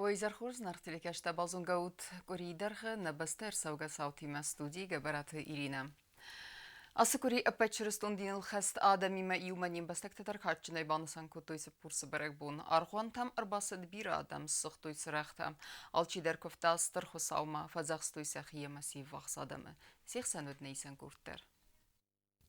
Уӕ изӕр хорз, нарт телекӕстӕ базонгӕ ут къуырийы дӕргъы нӕ бӕстӕ ӕрцӕугӕ цаутимӕ студийы Гӕбӕраты Иринӕ. Ацы къуыри ӕппӕт чырыстон диныл хӕст адӕмимӕ иумӕ не мбӕстӕгтӕ дӕр кадджынӕй банысан кодтой Цыппурсы бӕрӕгбон. Аргъуантӕм ӕрбацыд бирӕ адӕм, ссыгътой цырӕгътӕ. Алчидӕр куывта Стыр Хуыцаумӕ, фӕдзӕхстой сӕхи ӕмӕ се ввахс адӕмы. Се хсӕн уыд нӕ исӕн къорд дӕр.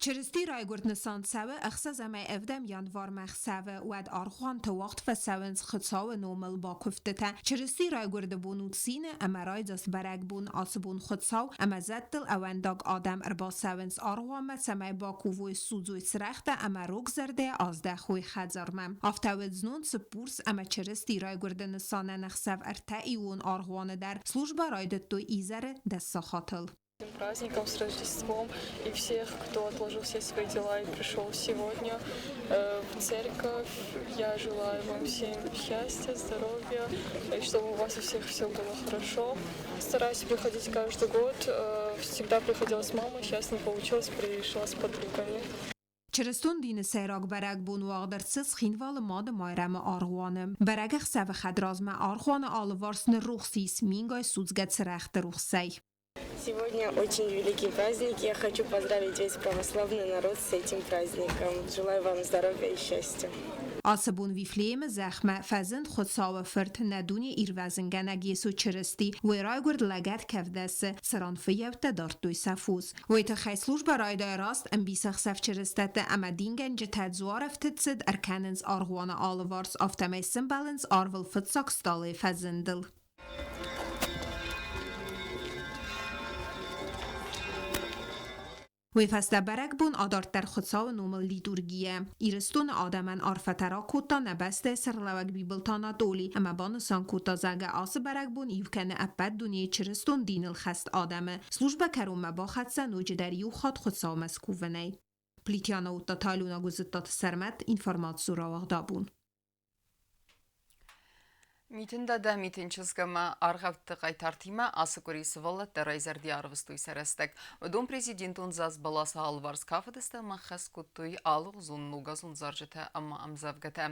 Чырысти райгуырд нысан цӕуы ӕхсӕзӕмӕй ӕвдӕм январмӕ ӕхсӕвы, уӕд аргъуанты уагъд фӕцӕуынц Хуыцауы номыл бакуывдтытӕ. Чырысти райгуырды бон у цины ӕмӕ райдзаст бӕрӕгбон. Ацы бон Хуыцау ӕмӕ зӕдтыл ӕууӕндаг адӕм ӕрбацӕуынц аргъуанмӕ, цӕмӕй бакувой, судзой цырӕгътӕ ӕмӕ рог зӕрдӕйӕ аздӕхой хӕдзармӕ. Афтӕ уыд знон Цыппурс ӕмӕ Чырысти райгуырды нысанӕн ӕхсӕв ӕртӕиуон аргъуаны дӕр службӕ райдыдтой изӕры дӕс сахатыл. Праздником с Рождеством и всех, кто отложил все свои дела и пришел сегодня в церковь. Я желаю вам всем счастья, здоровья, и чтобы у вас у всех все было хорошо. Стараюсь приходить каждый год. Всегда приходила с мамой, сейчас не получилось, пришла с подругами. Чырыстон дины сӕйраг бӕрӕгбон уагъд ӕрцыд Цхинвалы Мады Майрӕмы аргъуаны. Бӕрӕгӕхсӕвы хӕдразмӕ аргъуаны алыварс ныррухс ис мингай судзгӕ цырӕгъты рухсӕй. Сегодня очень великий праздник. Я хочу поздравить весь православный народ с этим праздником. Желаю вам здоровья и счастья. Ацы бон Вифлеемы зӕхмӕ фӕзынд Хуыцауы Фырт, нӕ дуне Ирвӕзынгӕнӕг Йесо Чырысти. Уый райгуырд лӕгӕт кӕвдӕсы, цыран фыййӕуттӕ дардтой сӕ фос. Уый тыххӕй службӕ райдайы раст ӕмбисӕхсӕв чырыстӕттӕ ӕмӕ дингӕнджытӕ дзуарӕфтыд цыд ӕркӕнынц аргъуаны алыварс, афтӕмӕй сымбӕлынц арвыл фыццаг стъалыйы фӕзындыл. Уый фӕстӕ бӕрӕгбон адарддӕр Хуыцауы номыл литургийӕ. Ирыстоны адӕмӕн арфӕтӕ ракодта нӕ бӕстӕйы сӕргълӕууӕг Бибылты Анатоли ӕмӕ банысан кодта, зӕгъгӕ, ацы бӕрӕгбон иу кӕны ӕппӕт дунейы чырыстон диныл хӕст адӕмы. Службӕ кӕронмӕ бахӕццӕ ноджыдӕр иу хатт Хуыцаумӕ скувынӕй. Плитиана уыдта Талюна Гуызыдтаты Сӕрмӕт, информацион рауагъд абон. Митын дада Митын чызг ӕмӕ аргъӕутты хъайтартимӕ ацы къуыри сывӕллӕттӕ райзӕрди арвыстой сӕ рӕстӕг. Уыдон президентон заз бӕласы алыварс кафыдысты ӕмӕ хӕс кодтой алыгъуызон ногазон зарджытӕ ӕмӕ ӕмдзӕвгӕтӕ.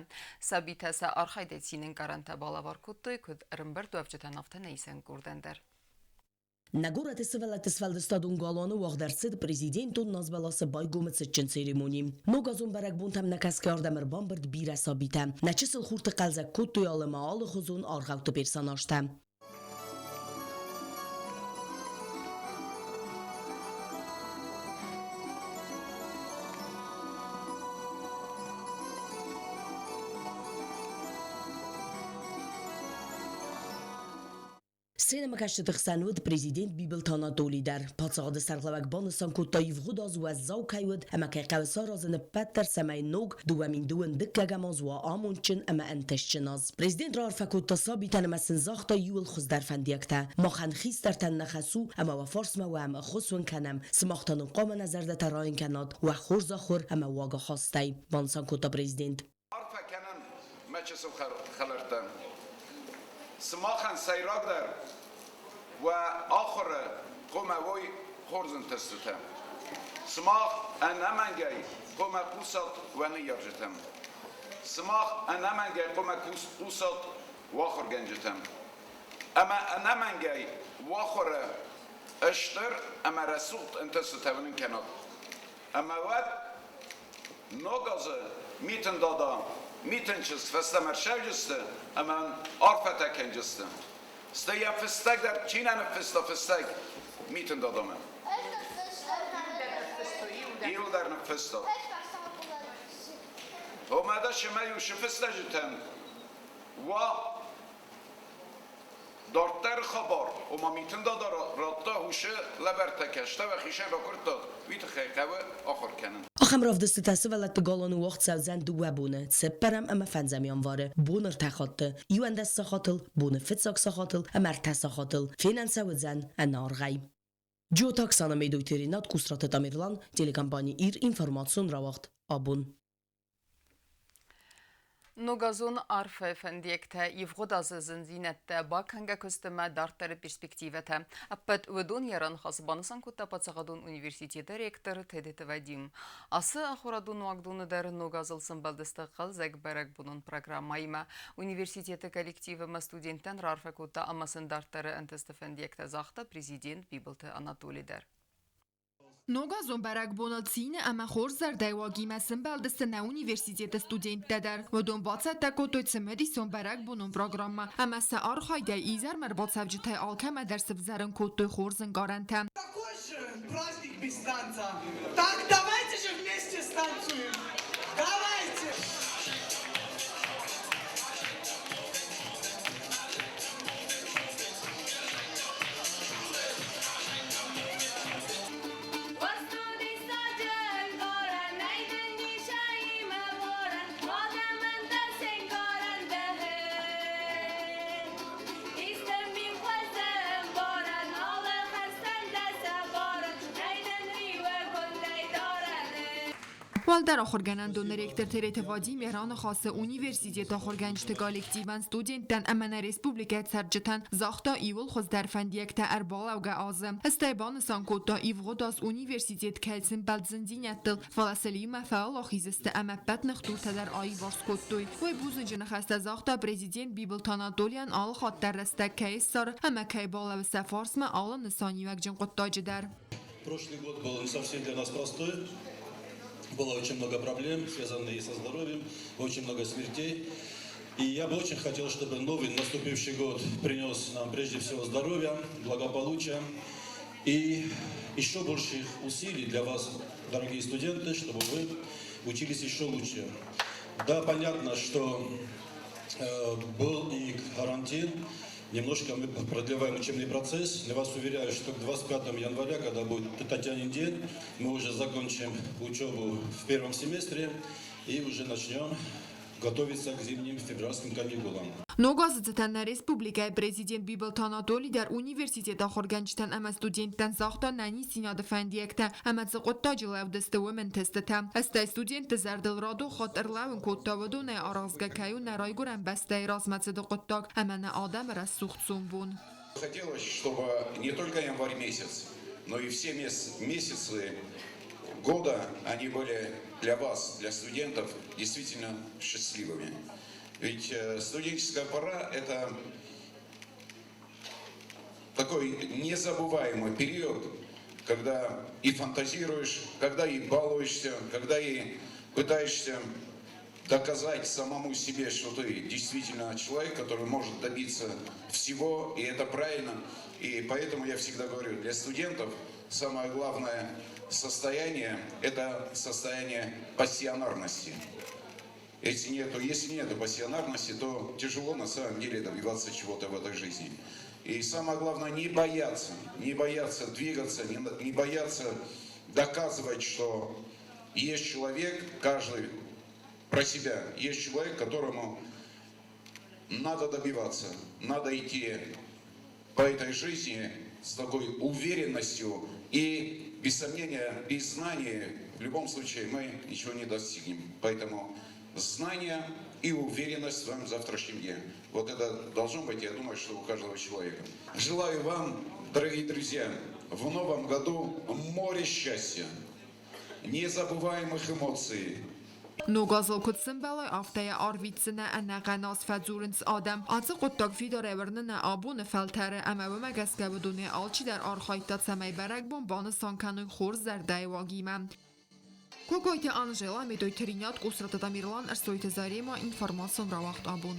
Сабитӕ сӕ архайдӕй цинӕнкъарӕнтӕ балӕвар кодтой, куыд ӕрӕмбырдуӕвджытӕн, афтӕ нӕ исӕн къордӕн дӕр. Нӕ горӕты сывӕллӕтты сфӕлдыстадон галуаны уагъд ӕрцыд президентон назбӕласы байгомы цытджын церемони. Ногазон бӕрӕгбонтӕм нӕкӕсгӕ ардӕм ӕрбамбырд бирӕ сабитӕ. Нӕ чысыл хурты хъӕлдзӕг кодтой алы ӕмӕ алыхуызон аргъӕутты персонажтӕ. Сценӕмӕкӕсджыты хсӕн уыд президент Бибылты Анатоли дӕр. Паддзахады сӕргълӕууӕг банысан кодта, ивгъуыд аз уӕззау кӕй уыд ӕмӕ кӕй хъӕуы саразын ӕппӕт дӕр, цӕмӕй ног, 2002 дыккӕгӕм аз уа амондджын ӕмӕ ӕнтыстджын аз. Президент раарфӕ кодта сабитӕн ӕмӕ сын загъта иууыл хуыздӕр фӕндиӕгтӕ. Махӕн хистӕртӕн нӕ хӕс у ӕмӕ уӕ фарсмӕ уӕм ӕххуыс уын кӕнӕм, сымах та нын хъуамӕ нӕ зӕрдӕтӕ райын кӕнат уӕ хорз ахуыр ӕмӕ уагахастӕй, банысан кодта президент. Арфӕ кӕнӕм мӕ чысыл хӕлӕрттӕ. Сымахӕн сӕйрагдӕр уӕ ахуыры хъуамӕ уой хорз ӕнтыстытӕ. Сымах ӕнӕмӕнгӕй хъуамӕ хъусат уӕ ныййарджытӕм. Сымах ӕнӕмӕнгӕй хъуамӕ хъусат уӕ ахуыргӕнджытӕм. Ӕмӕ ӕнӕмӕнгӕй уӕ ахуыры стыр ӕмӕ рӕсугъд ӕнтыстытӕ уынын кӕнат. Ӕмӕ уӕд Ног азы Митын Дада, Митын чызг фӕстӕмӕ ссӕуджысты ӕмӕ арфӕтӕ кӕнджысты. Стӕй йӕ фыстӕг дӕр чи нӕ ныффыста фыстӕг Митын Дадамӕ? Иу дӕр ныффыста. Омӕ дӕ сымӕ-иу шы фыстӕджытӕн уа Дарддӕры хабар, ома Митын Дада радта усы лӕвӕрттӕ кӕстӕр хисӕн ракуырдта, уый тыххӕй хъӕуы ахуыр кӕнын. Ахӕм равдыстытӕ сывӕллӕтты галуаны уагъд цӕудзӕн дыууӕ боны, цыппӕрӕм ӕмӕ фӕндзӕм январы, боны ӕртӕ хатты, 11 сахатыл, боны фыццаг сахатыл ӕмӕ ӕртӕ сахатыл, фенӕн сӕ уыдзӕн ӕнӕаргъӕй. Джиоты Оксана Медойты Ренат Кусраты Тамерлан, телекомпани Ир информацион рауагъд абон. Ногазон арфӕйы фӕндиӕгтӕ, ивгъуыд азы зындзинӕдтӕ, бакӕнгӕ куысты ӕмӕ дарддӕры перспективӕтӕ. Ӕппӕт уыдон йӕ раныхасы банысан кодта паддзахадон университеты ректор Тедеты Вадим. Ацы ахуырадон уагдоны дӕр ног азыл сӕмбӕлдысты хъӕлдзӕг бӕрӕгбонон программӕимӕ. Университеты коллектив ӕмӕ студенттӕн раарфӕ кодта ӕмӕ сын дарддӕры ӕнтысты фӕндиӕгтӕ загъта президент Бибылты Анатоли дӕр. Ногазон бӕрӕгбоныл цины ӕмӕ хорз зӕрдӕйы уагимӕ сӕмбӕлдысты нӕ университеты студенттӕ дӕр. Уыдон бацӕттӕ кодтой цымыдисон бӕрӕгбонон программӕ ӕмӕ сӕ архайдӕй изӕрмӕ ӕрбацӕуджытӕй алкӕмӕ дӕр сывзӕрын кодтой хорз ӕнкъарӕнтӕ. Какой же праздник без танца? Так давайте же вместе станцуем! Давайте! Уӕлдӕр ахуыргӕнӕндоны ректор Тереты Вадим йӕ раныхасы университеты ахуыргӕнджыты коллективӕн, студенттӕн ӕмӕ нӕ республикӕйы цӕрджытӕн загъта иууыл хуыздӕр фӕндиӕгтӕ ӕрбалӕугӕ азы. Стӕй банысан кодта, ивгъуыд аз университет кӕй сӕмбӕлд зындзинӕдтыл, фӕлӕ сыл иумӕ фӕуӕлахиз сты ӕмӕ ӕппӕт ныхдуртӕ дӕр аиуварс кодтой. Уый бузныджы ныхӕстӕ загъта президент Бибылты Анатолийӕн алы хатт дӕр рӕстӕг кӕй ссары ӕмӕ кӕй балӕууы сӕ фарсмӕ алы нысаниуӕгджын хъуыддаджы дӕр. Прошлый год был не совсем для нас простой. Было очень много проблем, связанных и со здоровьем, очень много смертей. И я бы очень хотел, чтобы новый наступивший год принес нам прежде всего здоровья, благополучия и еще больших усилий для вас, дорогие студенты, чтобы вы учились еще лучше. Да, понятно, что был и карантин, немножко мы продлеваем учебный процесс. Я вас уверяю, что к 25 января, когда будет Татьянин день, мы уже закончим учебу в первом семестре и уже начнем готовиться к зимним февральским каникулам. Ног азы цытӕн нӕ республикӕйы президент Бибылты Анатоли дӕр университеты ахуыргӕнджытӕн ӕмӕ студенттӕн загъта нӕниздзинады фӕндиӕгтӕ ӕмӕ цы хъуыддаджы лӕуд сты, уым ӕнтыстытӕ. Стӕй студентты зӕрдыл радон хатт ӕрлӕууын кодта, уыдонӕй аразгӕ кӕй у нӕ райгуырӕн бӕстӕйы размӕцыды хъуыддаг ӕмӕ нӕ адӕмы рӕсугъд сомбон. Хотелось, чтобы не только январь месяц, но и все месяцы года они были для вас, для студентов, действительно счастливыми. Ведь студенческая пора – это такой незабываемый период, когда и фантазируешь, когда и балуешься, когда и пытаешься доказать самому себе, что ты действительно человек, который может добиться всего, и это правильно. И поэтому я всегда говорю, для студентов самое главное состояние – это состояние пассионарности. Если нету пассионарности, то тяжело на самом деле добиваться чего-то в этой жизни. И самое главное, не бояться, не бояться двигаться, не бояться доказывать, что есть человек, каждый про себя, есть человек, которому надо добиваться, надо идти по этой жизни с такой уверенностью и, без сомнения, без знания в любом случае мы ничего не достигнем. Поэтому знания и уверенность в своем завтрашнем дне. Вот это должно быть, я думаю, что у каждого человека. Желаю вам, дорогие друзья, в новом году море счастья, незабываемых эмоций. Ног азыл куыд сӕмбӕлай, афтӕ йӕ арвитдзынӕ ӕнӕхъӕн аз, фӕдзурынц адӕм. Ацы хъуыддаг фидарӕй уырны нӕ абоны фӕлтӕры ӕмӕ уымӕ гӕсгӕ уыдонӕй алчидӕр архайдта, цӕмӕй бӕрӕгбон банысан кӕной хорз зӕрдӕйы уагимӕ. Кокойты Анжела, Медойты Ринат, Къусраты Тамерлан, Ӕрсойты Зарема, информацион рауагъд абон.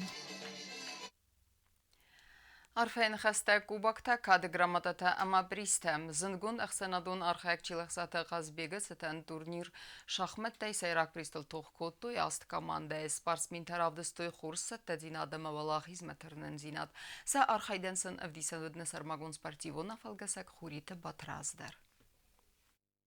Арфӕйы ныхӕстӕ, кубоктӕ, кады грамотатӕ ӕмӕ призтӕ. Зындгонд ӕхсӕнадон архайӕг Чилӕхсаты Хъазбегы цытӕн турнир шахмӕттӕй сӕйраг призтыл тох кодтой аст командӕйы. Спортсментӕ равдыстой хорз цӕттӕдзинад ӕмӕ уӕлахизмӕ тырнындзинад. Сӕ архайдӕн сын ӕвдисӕн уыд нӕ сӕрмагонд спортивон афӕлгӕсӕг Хуриты Батрадз дӕр.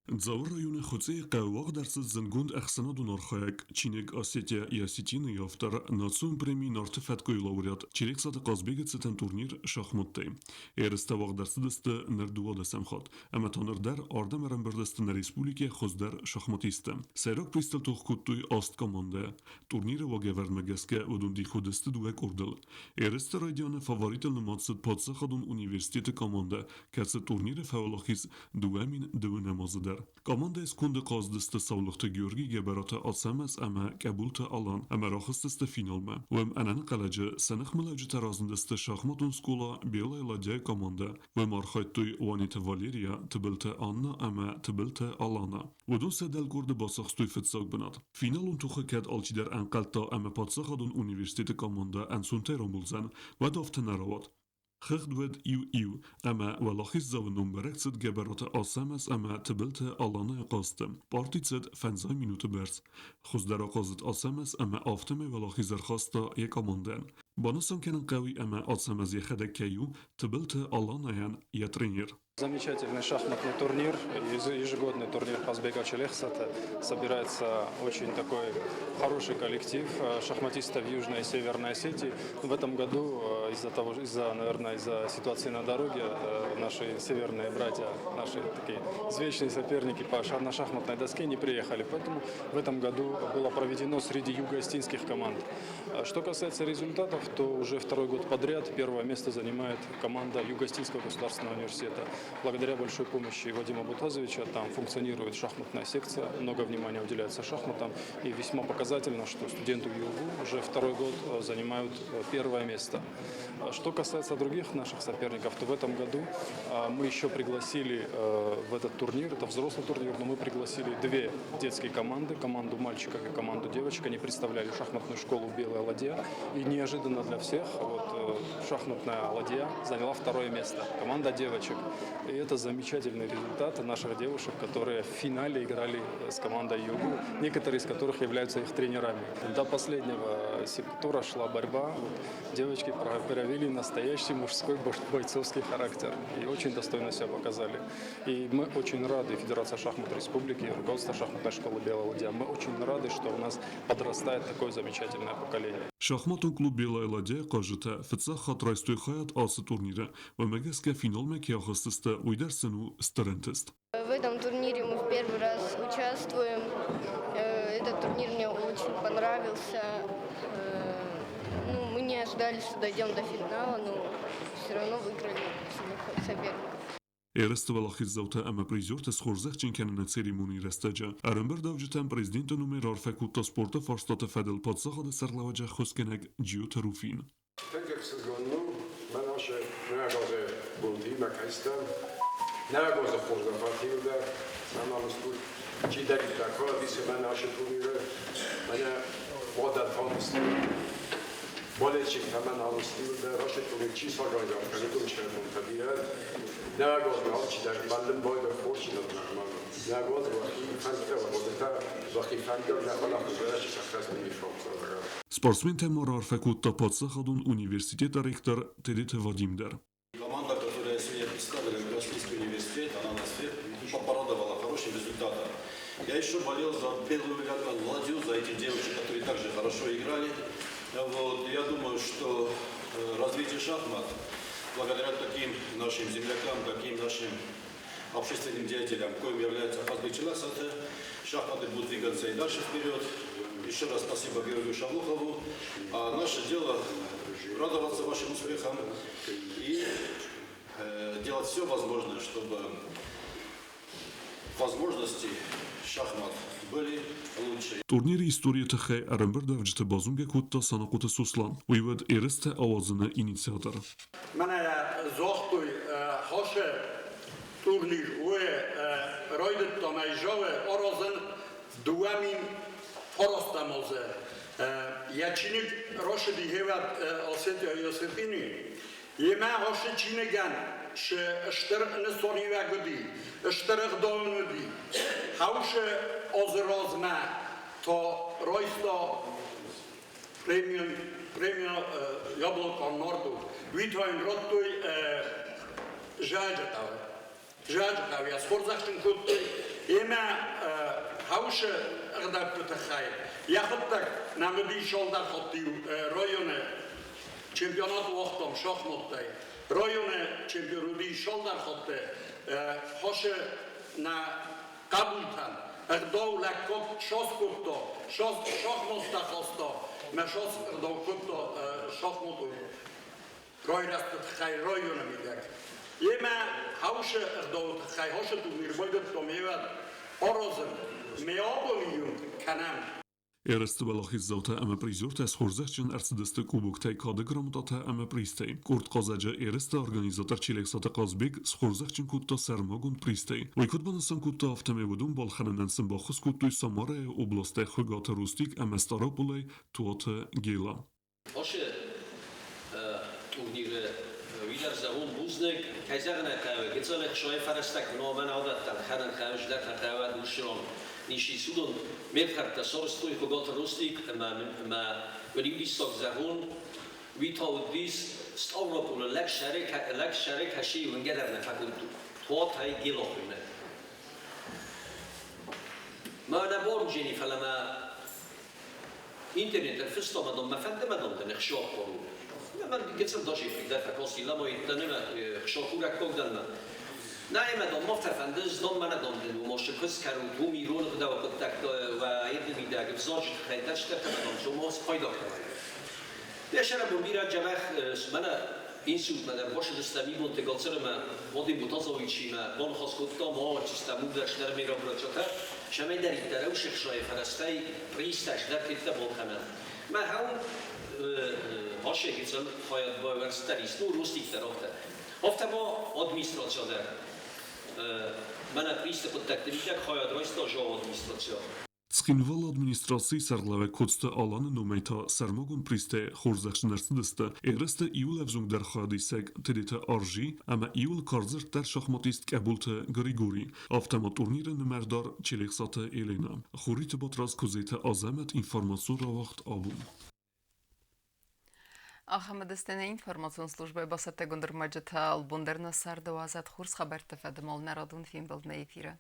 Дзауы районы Хуыцъейы хъӕуы уагъд ӕрцыд зындгонд ӕхсӕнадон архайӕг, чиныг «Осетия и осетины»-йы автор, национ преми «Нарты фӕткъуы»-йы лауреат Челехсаты Хъазбегы цытӕн турнир шахматтӕй. Ерыстӕ уагъд ӕрцыдысты ныр 12-ӕм хатт, ӕмӕ та ныр дӕр ардӕм ӕрӕмбырд сты нӕ республикӕйы хуыздӕр шахматисттӕ. Сӕйраг призтыл тох кодтой аст командӕ. Турниры уагӕвӕрдмӕ гӕсгӕ уыдон дих уыдысты дыууӕ къордыл. Ерысты райдианы фаворитыл нымад цыд паддзахадон университеты командӕ, кӕцы турниры фӕуӕлахиз 2002 азы дӕр. Командӕйы сконды хъазыдысты Саулохты Георгий, Гӕбӕраты Ацӕмӕз ӕмӕ Къӕбулты Алан ӕмӕ рахызтысты финалмӕ. Уым ӕнӕнхъӕлӕджы сӕ ныхмӕлӕуджытӕ разындысты шахматон скъола «Белая ладья» командӕ. Уым архайдтой Уаниты Валерия, Тыбылты Анна ӕмӕ Тыбылты Алана. Уыдон сӕ дӕлкъорды бацахстой фыццаг бынат. Финалон тохы кӕд алчидӕр ӕнхъӕлдта ӕмӕ паддзахадон университеты командӕ ӕнцонтӕй рамбулдзӕн, уӕд афтӕ нӕ рауад. Хыгъд уӕд иу-иу, ӕмӕ уӕлахиздзауы ном бӕрӕг цыд Гӕбӕраты Ацӕмӕз ӕмӕ Тыбылты Аланайы хъазты. Парти цыд фӕндзай минуты бӕрц. Хуыздӕр ахъазыд Ацӕмӕз ӕмӕ афтӕмӕй уӕлахиз ӕрхаста йӕ командӕйӕн. Банысан кӕнын хъӕуы ӕмӕ Ацӕмӕз йӕхӕдӕг кӕй у Тыбылты Аланайӕн йӕ тренер. Замечательный шахматный турнир, ежегодный турнир Казбека Челехсата. Собирается очень такой хороший коллектив шахматистов Южной и Северной Осетии. В этом году из-за того, из-за, наверное, из-за ситуации на дороге наши северные братья, наши такие извечные соперники на шахматной доске не приехали. Поэтому в этом году было проведено среди юго-остинских команд. Что касается результатов, то уже второй год подряд первое место занимает команда Юго-Остинского государственного университета. Благодаря большой помощи Вадима Бутазовича там функционирует шахматная секция, много внимания уделяется шахматам. И весьма показательно, что студенты ЮГУ уже второй год занимают первое место. Что касается других наших соперников, то в этом году мы еще пригласили в этот турнир, это взрослый турнир, но мы пригласили две детские команды, команду мальчиков и команду девочек. Они представляли шахматную школу «Белая ладья». И неожиданно для всех вот, шахматная ладья заняла второе место, команда девочек. И это замечательный результат наших девушек, которые в финале играли с командой ЮГУ, некоторые из которых являются их тренерами. До последнего тура шла борьба. Вот, девочки проявили настоящий мужской бойцовский характер и очень достойно себя показали. И мы очень рады, Федерация шахмат Республики, руководство шахматной школы «Белая ладья», мы очень рады, что у нас подрастает такое замечательное поколение. Шахматон клуб «Белая ладья» хъазджытӕ фыццаг хатт райстой хайад ацы турниры, уымӕ гӕсгӕ финалмӕ кӕй ахызтысты, уый дӕр сын у стыр ӕнтыст. В этом турнире мы в первый раз участвуем. Этот турнир мне очень понравился. Ну, мы не ожидали, что дойдем до финала, но все равно выиграли соперников. Ерысты уӕлахиздзаутӕ ӕмӕ призертӕ схорзӕхджын кӕныны церемонийы рӕстӕджы ӕрӕмбырдуӕвджытӕн президенты номӕй раарфӕ кодта спорты фарстаты фӕдыл паддзахады сӕргълӕууӕджы ӕххуысгӕнӕг Джиоты Руфин. Тынг ӕхсызгон у, мӕн ацы нӕгазы бонтимӕ кӕстӕр, нӕгазы хорзӕх фӕтилдӕр, мӕн алы чидӕриддӕр кӕлӕдисы мӕн ацы турниры, мӕнӕ уӕдӕ болельщиктӕ мӕн алы стилдӕр, ацы турнир чи саргайдзар кӕны, уыдон сӕрмонтӕ бирӕ. Нӕгазмӕ алчидӕр мӕллын байдӕр хорздзинад нӕгаз уӕхи фӕндтӕ уӕдӕтӕ уӕхи фӕндтӕ нӕ фӕлӕ сӕххӕст не Спортсментӕ ма раарфӕ кодта паддзахадон университеты ректор Тедеты Вадим дӕр. Команда, которая сегодня представила Юго-Остинский университет, она нас всех порадовала хорошим результатом. Я еще болел за Белую ладью, за этих девочек, которые также хорошо играли. Вот. Я думаю, что развитие шахмат, благодаря таким нашим землякам, таким нашим общественным деятелям, коим является Казбек Челахсаты, шахматы будут двигаться и дальше вперед. Еще раз спасибо Георгию Шавлухову. А наше дело радоваться вашим успехам и делать все возможное, чтобы возможности шахмат были лучше. Турниры историйы тыххӕй ӕрӕмбырдуӕвджыты базонгӕ кодта Санахъоты Сослан. Уый уыд ерыстӕ ауадзыны инициатор. Мӕнӕ загътой хашы турнир уы райдыдта мӕйжавы аразын 2009 азы. Йӕ чиныг рашыди хевӕд Осетия и Осетини. Емӕ ашы чиныгӕн стыр нысаниуӕг уыди, стыр ӕгъдауын уыди. Хаушы азы размӕ та райста премию Яблоко Норду. Уый та йын радтой Зӕджыхъӕуы. Зӕджыхъӕуы йӕ схорзӕхджын кодтой. Ӕмӕ хаусы ӕгъдӕутты тыххӕй йӕхӕдӕг нӕм уыди Шолдахотты-иу районы чемпионат уагътам шахматтӕй. Районы чемпион уыди Шолдархотты хосы нӕ хъӕбултӕн. Ӕгъдау лӕггад сас кодта, шахматтӕ хаста, мӕ сас ӕгъдау кодта шахматы райрӕзты тыххӕй районы мидӕг. Емӕ хаусы ӕгъдауы тыххӕй хосы турнир байдыдтам ӕвӕд аразын. Ме абоны иу кӕнӕм. Ерысты уӕлахиздзаутӕ ӕмӕ призертӕ схорзӕхджын ӕрцыдысты кубоктӕй, кады грамотатӕ ӕмӕ призтӕй. Къорд хъазӕджы ерысты организатор Челексаты Хъазбег схорзӕхджын кодта сӕрмагонд призтӕй. Уый куыд банысан кодта, афтӕмӕй уыдон балхӕнынӕн сын баххуыс кодтой Самарӕйы областӕй Хуыгаты Рустик ӕмӕ Стъараполӕй Туаты Гела. Оши турниры уидар зӕгъун бузныг. Кӕй зӕгъын ӕй хъӕуы, гыццыл ӕхсойы фӕрӕзтӕ куы номӕн аудадтан, хӕрын хъӕуы, здӕхын хъӕуы душирон ниши судон. Ме фхӕрдтӕ сорстой Хуыгаты Рустик ӕмӕ ӕмӕ мын иу диссаг зӕгъун, уый та уыдис Стъаврополы лӕгсӕры кӕси уынгӕ дӕр нӕ фӕкодтой. Туатӕй Гело хуыйны. Мӕнӕ бонджени, фӕлӕ мӕ Интернет ӕрфыстам, мӕ фӕндӕмӕ дӕн ӕхсӕвхор у. Мӕ гыццыл дашифрик дӕр фӕкости ламой дӕнемӕ хсӕвхурӕг дӕнмӕ. Наемӕ дон ма фӕфӕнды, дон мӕнӕ дон дын уымосы куыдз кӕрут, уым ирон ӕгъдауы хъуыддӕгтӕ уӕ ӕрдымидӕг ӕвзаджы тыххӕй дӕстӕртӕ дон цомо спайда кӕнай. Йӕ бирӕ джӕмӕх мӕнӕ институтмӕ дӕр башыдыстӕм ибонты галцӕрӕмӕ Вадим Бутазовичимӕ баныхас кодтам, ачистӕм угдӕр мероприятиятӕ, сӕмӕйдӕриддӕр ӕвсӕхсайы фӕрӕзтӕй призтӕ сдӕртеттӕ балхӕнӕн. Мӕ хӕун хасегицӕн хайад байвӕрстӕр исту рустиктӕр афтӕ. Афтӕ ма администрация дӕр. Мӕнӕ призты хъуыддӕгты мидӕг хайад райста жау администрация. Цхинвалы администрацийы сӕргълӕууӕг Коцты Аланы номӕй та сӕрмагонд призтӕ хорзӕхджын ӕрцыдысты ерысты иууыл ӕвзонгдӕр хайадисӕг Тедеты Аржи ӕмӕ иууыл карздӕр шахматист Къӕбулты Григори, афтӕ ма турниры нымӕрдар Челехсаты Елена. Хуриты Батрадз Куыдзеты Азӕмӕт информацион рауагъд абон. Ахӕм ӕдӕстӕ нӕ информацион службӕйы бацӕттӕгонд ӕрмӕджытӕ албон дӕр нӕ царды уадзӕд хорз хабӕртты фӕдыл нӕ радон фембӕлд нӕ эфиры.